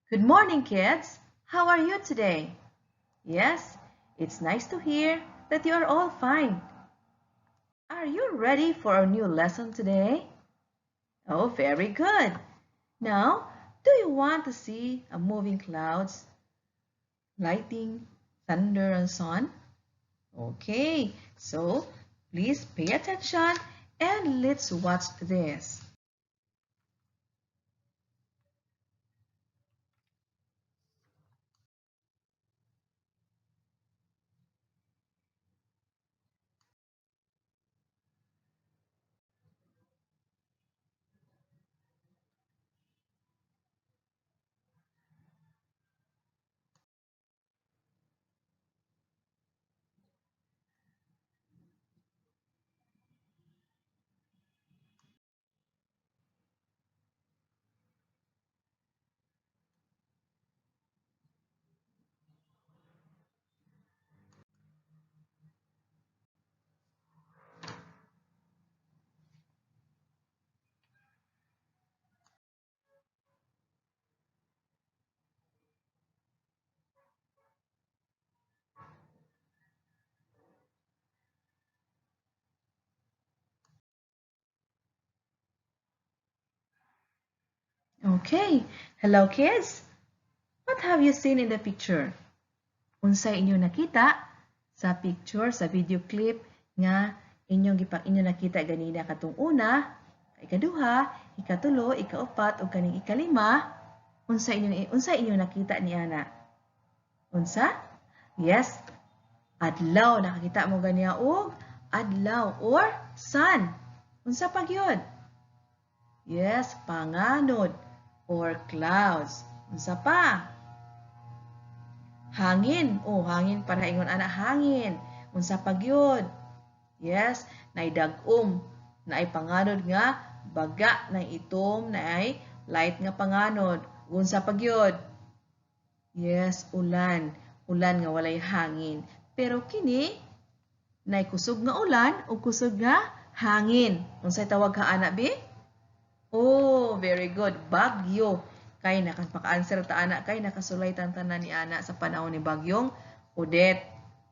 Good morning, kids. How are you today? Yes, it's nice to hear that you are all fine. Are you ready for our new lesson today? Oh, very good. Now, do you want to see a moving clouds, lightning, thunder, and so on? Okay, so please pay attention and let's watch this. Okay, hello kids. What have you seen in the picture? Unsay inyo nakita sa picture, sa video clip nga inyo nakita ganina katong una, ikaduha, ikatulo, ikaupat ug kaning ikalima? Unsay inyo nakita ni ana? Unsa? Yes, adlaw. Nakakita mo ganiya og adlaw or sun. Unsa pa gyud? Yes, panganod or clouds. Unsa pa? Hangin. Oh, hangin para ingon ana, hangin. Unsa pa gyud? Yes, naay dag-om, naay panganod nga baga, naay itom, naay light nga panganod. Unsa pa gyud? Yes, ulan. Ulan nga walay hangin. Pero kini naay kusog nga ulan o kusog nga hangin. Unsay tawag ka ana bi? Oh, very good. Bagyo. Kay nakapaka-answer ta ana kay nakasulay tan tanan ni ana sa panahon ni Bagyong Odette.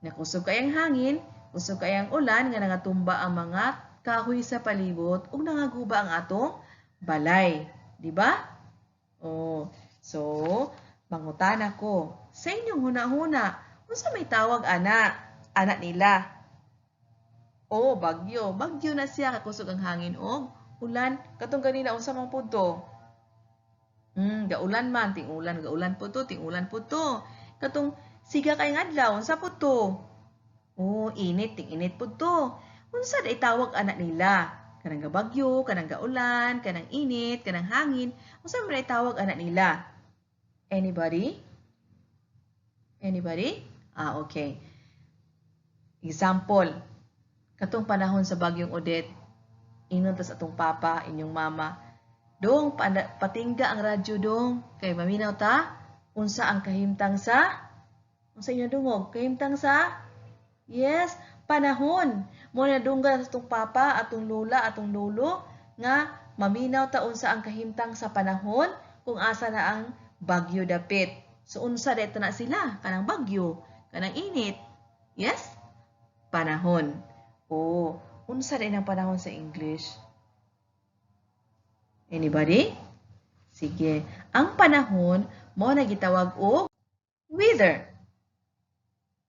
Nakusog kay ang hangin, kusog kay ang ulan nga nangatumba ang mga kahoy sa palibot ug nangaguba ang atong balay, di ba? Oh, so mangutana ko sa inyong huna-huna, unsa may tawag ana? Ana nila. Oh, bagyo. Bagyo na siya kakusog ang hangin og ulan. Katong ganina unsa man pud to? Gaulan man, ting-ulan, gaulan po to, ting-ulan po to. Katong siga kay adlaw, unsa po to? Oh, init, ting-init po to. Unsa day tawag ana nila? Kanang gabagyo, kanang gaulan, kanang init, kanang hangin, unsa man day tawag ana nila? Anybody? Anybody? Ah, okay. Example, katong panahon sa Bagyong Odette, ingon tas atong papa, inyong mama, "Dong, patingga ang radyo dong, kay maminaw ta, unsa ang kahimtang sa, unsa inyong dungog, kahimtang sa, yes, panahon." Mo na dungga sa atong papa, atong lola, atong lolo, nga maminaw ta unsa ang kahimtang sa panahon, kung asa na ang bagyo dapit. So unsa dito na sila, kanang bagyo, kanang init, yes, panahon. Oh, unsa din ang panahon sa English? Anybody? Sige. Ang panahon mo na gitawag og weather.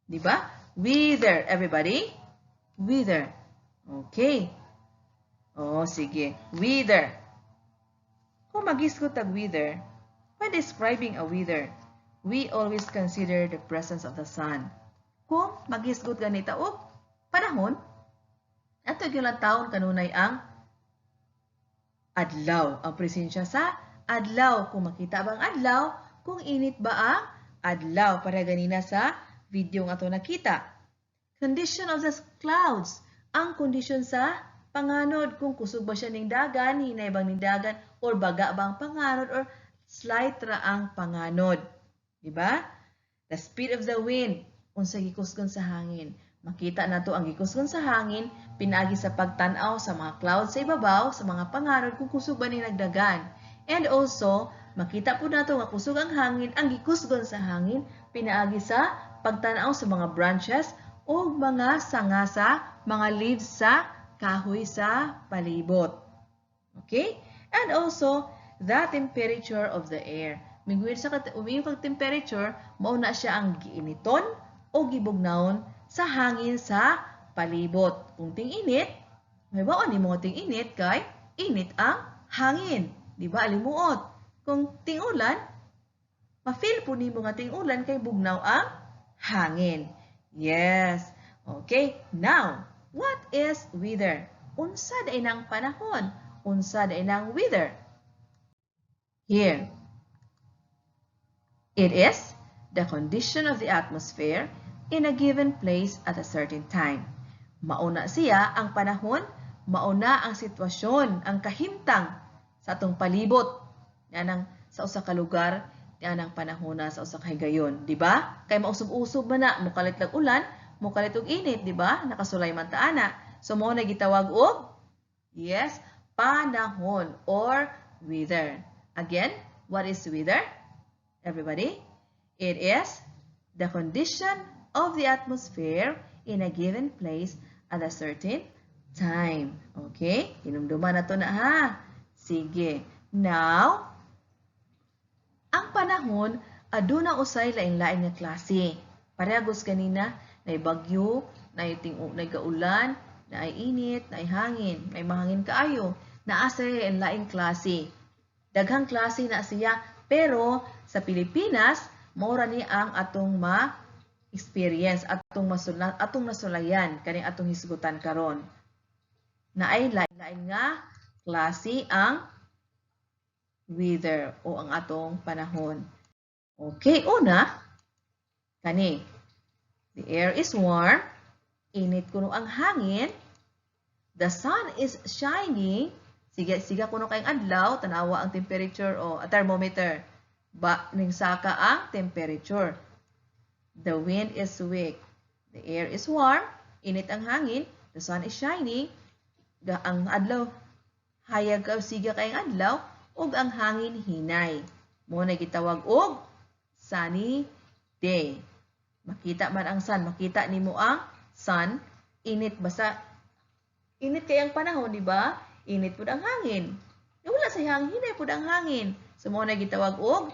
Di ba? Weather, everybody. Weather. Okay. Oh, sige. Weather. Kung magisgot tag weather, when describing a weather, we always consider the presence of the sun. Kung magisgot ganita og panahon, ato gyud lang taon kanunay ang adlaw, ang presensya sa adlaw. Kung makita ba ang adlaw, kung init ba ang adlaw, para ganina sa video nga ato nakita. Condition of the clouds, ang kondisyon sa panganod, kung kusog ba siya ning dagan, hinay bang ning dagan, or baga ba ang panganod, or slight ra ang panganod. Diba? The speed of the wind, unsa gikusgon sa hangin. Makita nato ang gikusgon sa hangin pinaagi sa pagtan-aw sa mga clouds sa ibabaw, sa mga panganod, kung kusog ba ni nagdagan. And also, Makita po nato nga kusog ang hangin, ang gikusgon sa hangin pinaagi sa pagtan-aw sa mga branches o mga sanga sa mga leaves sa kahoy sa palibot. Okay? And also, the temperature of the air. Minguin sa umiyo kag temperature, mao na siya ang giiniton o gibugnawon sa hangin sa palibot. Kung ting-init, may baon nimo nga ting-init kay init ang hangin. Di ba? Alimuot. Kung ting-ulan, ma-feel po nimo nga ting-ulan kay bugnaw ang hangin. Yes. Okay. Now, what is weather? Unsa diay nang panahon? Unsa diay nang weather? Here. It is the condition of the atmosphere in a given place at a certain time. Mauna siya ang panahon, mauna ang sitwasyon, ang kahimtang sa atong palibot. Yan ang sa usa ka lugar, yan ang panahon na sa usa ka higayon, di ba? Kay mausub-usub man na, mukalit lang ulan, mukalit og init, di ba? Nakasulay man ta ana. So mao na gitawag og, yes, panahon or weather. Again, what is weather? Everybody, it is the condition of the atmosphere in a given place at a certain time. Okay? Hinumduman na to na ha. Sige. Now, ang panahon, aduna usay lain-lain nga klase. Parehas ganina, nay bagyo, nay ting nay gaulan, naay init, naay hangin, may mahangin kaayo. Naa say lain klase. Daghang klase na siya, pero sa Pilipinas, mao ra ni ang atong ma-experience, atong masulat, atong nasulayan kaning atong hisgutan karon. Naay lain nga klase ang weather o ang atong panahon. Okay, una, kani. The air is warm, init kuno ang hangin, the sun is shining, sige siga kuno kayong adlaw, tanawa ang temperature o thermometer. Ba ning saka ang temperature. The wind is weak. The air is warm, init ang hangin, the sun is shining, ang adlaw hayag ka siga kayong adlaw ug ang hangin hinay. Mo na gitawag og sunny day. Makita man ang sun, makita nimo ang sun, init basta init kay ang panahon, di ba? Init pud ang hangin. E wala sa hangin, hinay pud ang hangin. So mo na gitawag og,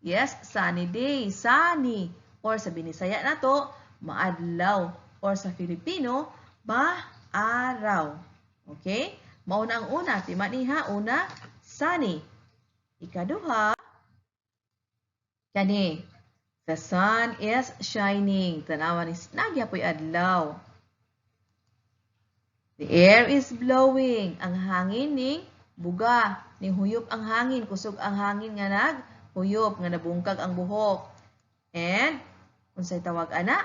yes, sunny day, sunny or sa Binisaya nato, maadlaw, or sa Filipino, maaraw. Okay? Mao na ang una, tima niha, una, sunny. Ikaduha, kani, the sun is shining. Tanawa ni nagya po'y adlaw. The air is blowing. Ang hangin ning buga, ning huyop ang hangin, kusog ang hangin nga nag huyop nga nabungkag ang buhok. And unsay tawag ana?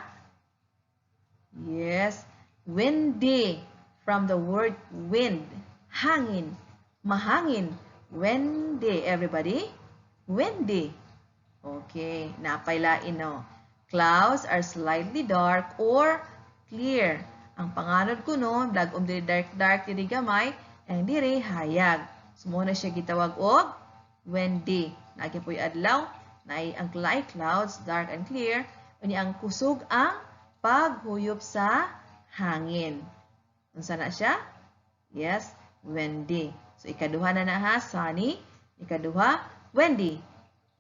Yes, windy, from the word wind, hangin, mahangin, windy, everybody. Windy. Okay, napaylain no. Clouds are slightly dark or clear. Ang panganod kuno, dag-om diri, dark dark diri gamay, ang diri hayag. So mo na siya gitawag og windy. Naagi po'y adlaw, naay ang light clouds, dark and clear, unya ang kusog ang paghuyop sa hangin. Unsa na siya? Yes, windy. So ikaduha na na ha, sunny. Ikaduha, windy.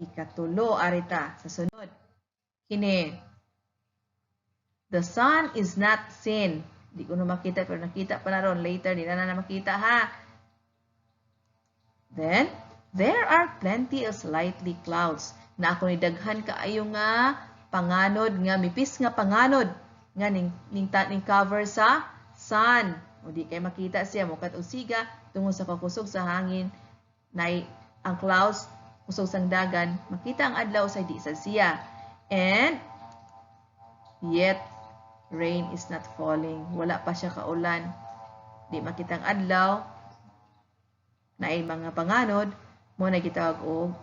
Ikatulo, arita sa sunod. Kini. The sun is not seen. Di ko na makita pero nakita pa na ron later. Di na na makita ha. Then, there are plenty of slightly clouds. Na ako ni daghan kaayo nga panganod, nga mipis nga panganod nga ning cover sa sun. O di kay makita siya mukat og siga tungod sa kakusog sa hangin, nay ang clouds kusog sang dagan, makita ang adlaw sa di sa siya. And yet rain is not falling. Wala pa siya kaulan. Di makita ang adlaw, naay mga panganod, mo na gitawag og,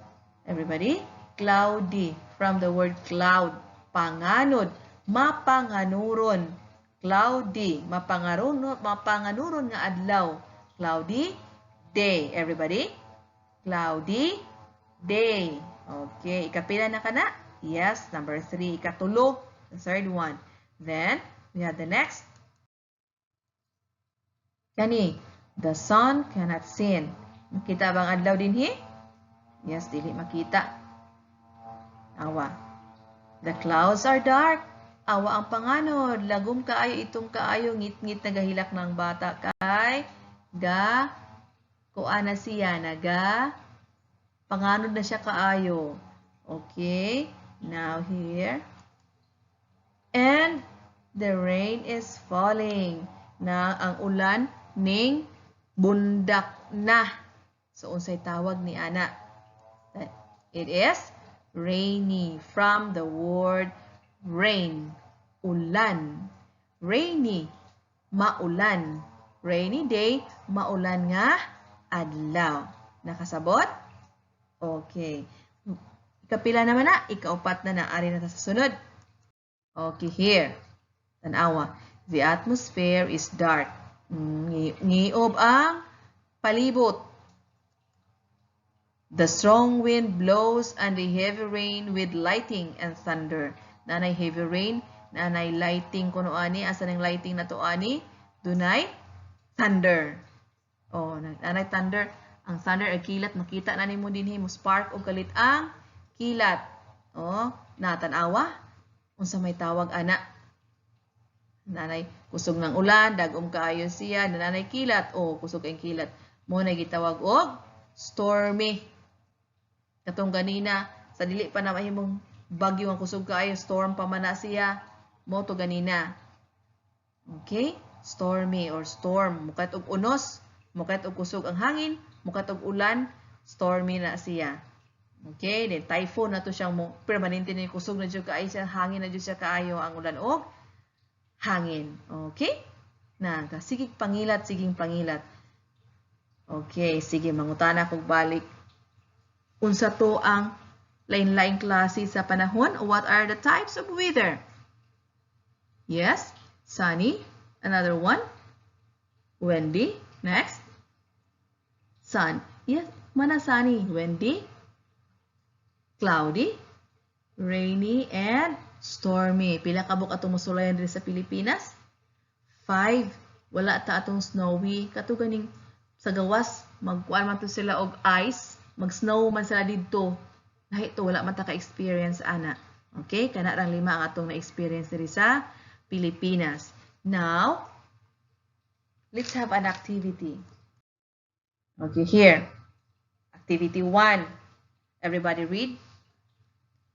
everybody, cloudy, from the word cloud, panganod, mapanganuron. Cloudy, mapangarunon, mapanganuron nga adlaw. Cloudy day, everybody. Cloudy Day. Okay, ikapila na kana? Yes, number 3, ikatulo, the third one. Then, we have the next. Kani, the sun cannot seen. Makita bang adlaw dinhi? Yes, dili makita. Awa. The clouds are dark. Awa ang panganod. Lagom kaayo, itom kaayo, ngit-ngit, nagahilak ng bata kay ga kuan na siya, naga panganod na siya kaayo. Okay, now here. And the rain is falling. Na ang ulan ning bundak na. So unsay tawag ni ana? It is rainy, from the word rain. Ulan. Rainy, maulan. Rainy day, maulan nga adlaw. Nakasabot? Okay. Ikapila naman na? Ikaupat na na. Ari na ta sa sunod. Okay, here. Tanawa. The atmosphere is dark. Ngiob ang palibot. The strong wind blows and the heavy rain with lightning and thunder. Nanay heavy rain, nanay lighting kuno ani, asa nang lighting na to ani? Dunay thunder. Oh, nanay thunder. Ang thunder ay kilat, makita na nimo dinhi mo spark og kalit ang kilat. Oh, natanawa unsa may tawag ana? Nanay kusog ng ulan, dagom kaayo siya, nanay kilat, oh, kusog ang kilat. Mo na gitawag og stormy. Katong ganina, sa dili pa na mahimong bagyo ang kusog kaayo, storm pa man na siya. Mo to ganina. Okay? Stormy or storm. Mukat og unos, mukat og kusog ang hangin, mukat og ulan, stormy na siya. Okay? Then typhoon na to siyang mo permanente na yung kusog na jud kaayo siya, hangin na jud siya kaayo ang ulan og hangin. Okay? Na, sige pangilat, siging pangilat. Okay, sige, mangutana kog balik. Unsa to ang lain-laing klase sa panahon? What are the types of weather? Yes, sunny. Another one. Windy. Next. Sun. Yes, mana sunny. Windy. Cloudy. Rainy and stormy. Pila ka buok atong masulayan diri sa Pilipinas? 5. Wala ta atong snowy. Kato ganing sa gawas, magkuan man to sila og ice, mag-snow man sila didto. Lahi to, wala man ta ka-experience ana. Okay, kana rang lima ang atong na-experience diri sa Pilipinas. Now, let's have an activity. Okay, here. Activity 1. Everybody read.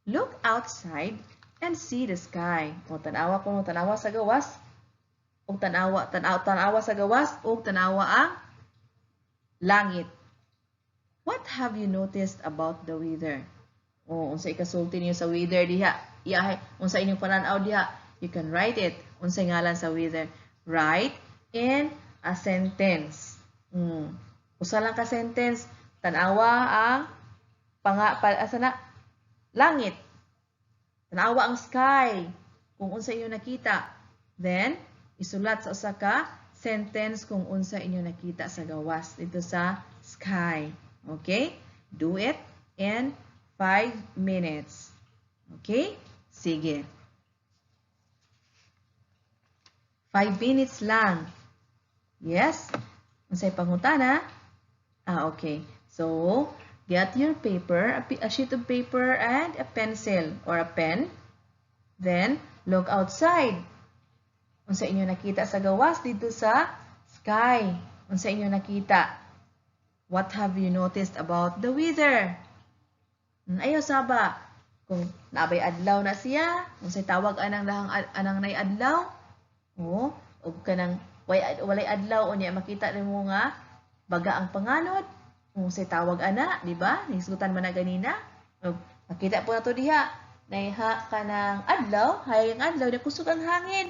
Look outside and see the sky. O tanawa ko, tanawa sa gawas. O tanawa, tanawa, tanawa sa gawas o tanawa ang langit. What have you noticed about the weather? O unsa ikasulti niyo sa weather diha? Iyahay, unsa inyong pananaw diha? You can write it. Unsay ngalan sa weather? Write in a sentence. Usa lang ka sentence. Tanawa ang panga pa, asa na? Langit. Tanawa ang sky. Kung unsa inyo nakita. Then, isulat sa usa ka sentence kung unsa inyo nakita sa gawas dito sa sky. Okay? Do it in 5 minutes. Okay? Sige. 5 minutes lang. Yes? Unsay pangutana? Ah, okay. So, get your paper, a sheet of paper and a pencil or a pen. Then, look outside. Unsa inyo nakita sa gawas dito sa sky? Unsa inyo nakita? What have you noticed about the weather? Ayaw saba. Kung naabay adlaw na siya, unsay tawag anang lahang anang nay adlaw? Oh, ug kanang walay adlaw unya makita nimo nga baga ang panganod. Unsay tawag ana, di ba? Nisgutan man na ganina. Ug makita po nato diha, nayha kanang adlaw, hayag ang adlaw, kusog ang hangin.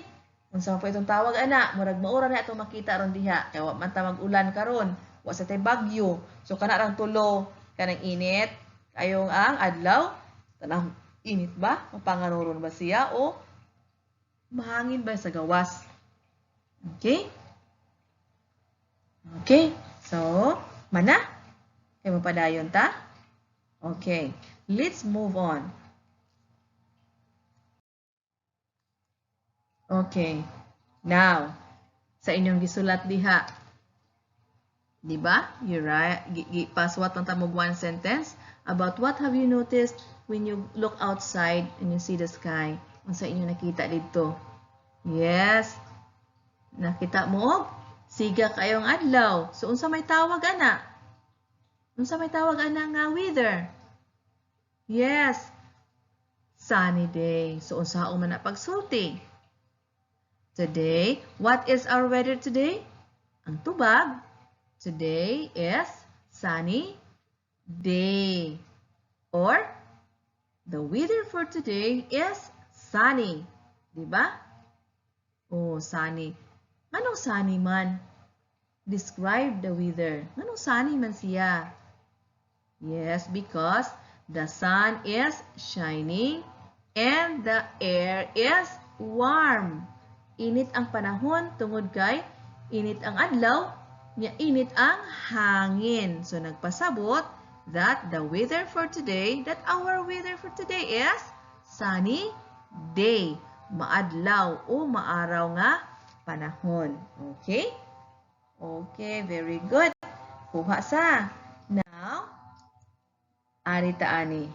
Unsa man po itong tawag ana, murag maura na itong makita ron diha. Kay wa man ta mag-ulan karon, wa sa tay bagyo. So kana rang tulo, kanang init, kayong ang adlaw, tanang init ba? Mapanganoron ba siya o mahangin ba sa gawas? Okay? Okay. So, mana? Kay mapadayon ta? Okay, let's move on. Okay. Now, sa inyong gisulat diha, di ba? You write, gipaswat ang tamog one sentence about what have you noticed when you look outside and you see the sky. Unsa inyong nakita didto? Yes. Nakita mo og siga kayong adlaw. So unsa may tawag ana? Unsa may tawag ana nga weather? Yes. Sunny day. So unsaon man na pagsulti? Today, what is our weather today? Ang tubag, today is sunny day. Or, the weather for today is sunny. Diba? Oh, sunny. Anong sunny man? Describe the weather. Anong sunny man siya? Yes, because the sun is shining and the air is warm. Init ang panahon tungod kay init ang adlaw, nya init ang hangin. So nagpasabot that the weather for today, that our weather for today is sunny day. Maadlaw o maaraw nga panahon. Okay? Okay, very good. Kuha sa. Now, ari ta ani.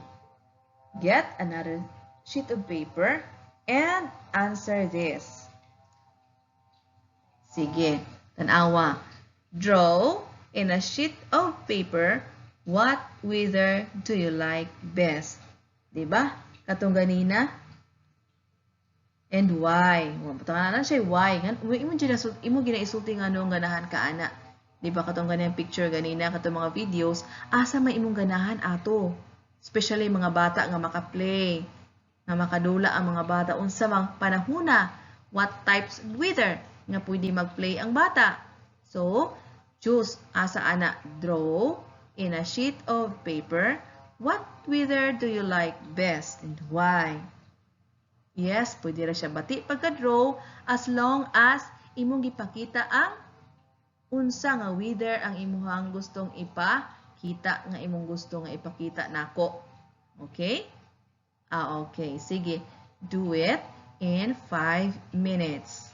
Get another sheet of paper and answer this. Sige, tanawa. Draw in a sheet of paper what weather do you like best? Diba? Katong ganina. And why? Butangan na siya why. Imo imo ginaisulti nga nung ganahan ka ana. Diba katong ganang picture ganina, katong mga videos, asa may imong ganahan ato? Especially mga bata nga maka-play, nga makadula ang mga bata unsa mang panahona, what types of weather nga pwede mag-play ang bata. So, choose asa ana, draw in a sheet of paper what weather do you like best and why. Yes, pwede ra siya bati pagka-draw as long as imong gipakita ang unsa nga weather ang imuhang gustong ipakita, nga imong gusto nga ipakita nako. Okay? Ah, okay. Sige. Do it in 5 minutes.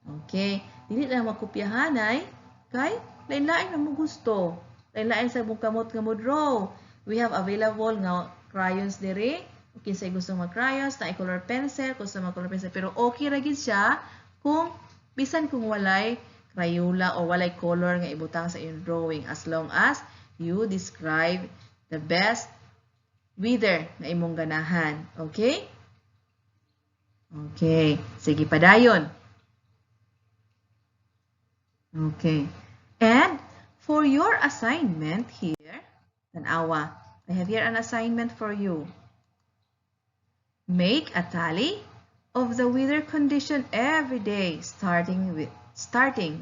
Okay? Dili lang magkopyahanay kay lain-lain na mo gusto. Lain-lain sa mong kamot nga mo draw. We have available nga crayons diri. Kinsay gusto mag crayons, na color pencil, gusto mag color pencil, pero okay ra gid siya kung bisan kung walay crayola o walay color nga ibutang sa inyong drawing as long as you describe the best weather na imong ganahan. Okay? Okay. Sige, padayon. Okay. And for your assignment here, tanawa, I have here an assignment for you. Make a tally of the weather condition every day starting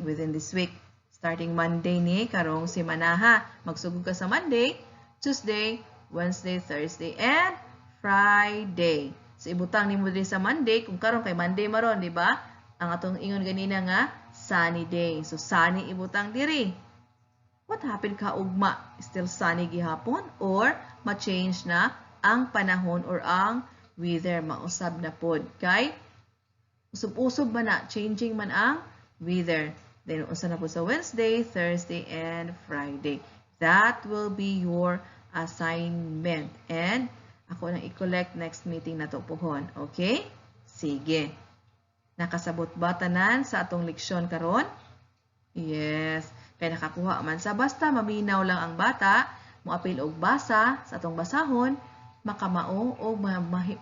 within this week. Starting Monday ni karong semana. Magsugod ka sa Monday, Tuesday, Wednesday, Thursday, and Friday. So ibutang nimo diri sa Monday, kung karon kay Monday maron, di ba? Ang atong ingon ganina nga sunny day. So sunny ibutang diri. What happened ka ugma? Still sunny gihapon or ma-change na ang panahon or ang weather, mausab na pod kay usab-usab man na, changing man ang weather. Then unsa na po sa Wednesday, Thursday, and Friday. That will be your assignment. And ako nang i-collect next meeting na to pohon. Okay? Sige. Nakasabot ba tanan sa atong leksyon karon? Yes. Kaya nakakuha man sa basta maminaw lang ang bata, moapil og basa sa atong basahon, makamao o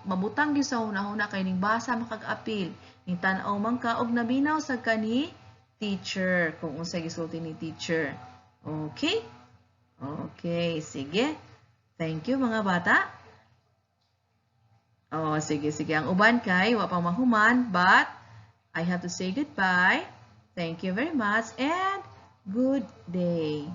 mabutang gyud sa hunahuna kay ning basa makag-apil. Ning tan-aw man ka og naminaw sa kani teacher kung unsa gisulti ni teacher. Okay? Okay, sige. Thank you, mga bata. Oh, sige, sige. Ang uban kay wa pa mahuman, but I have to say goodbye. Thank you very much and good day.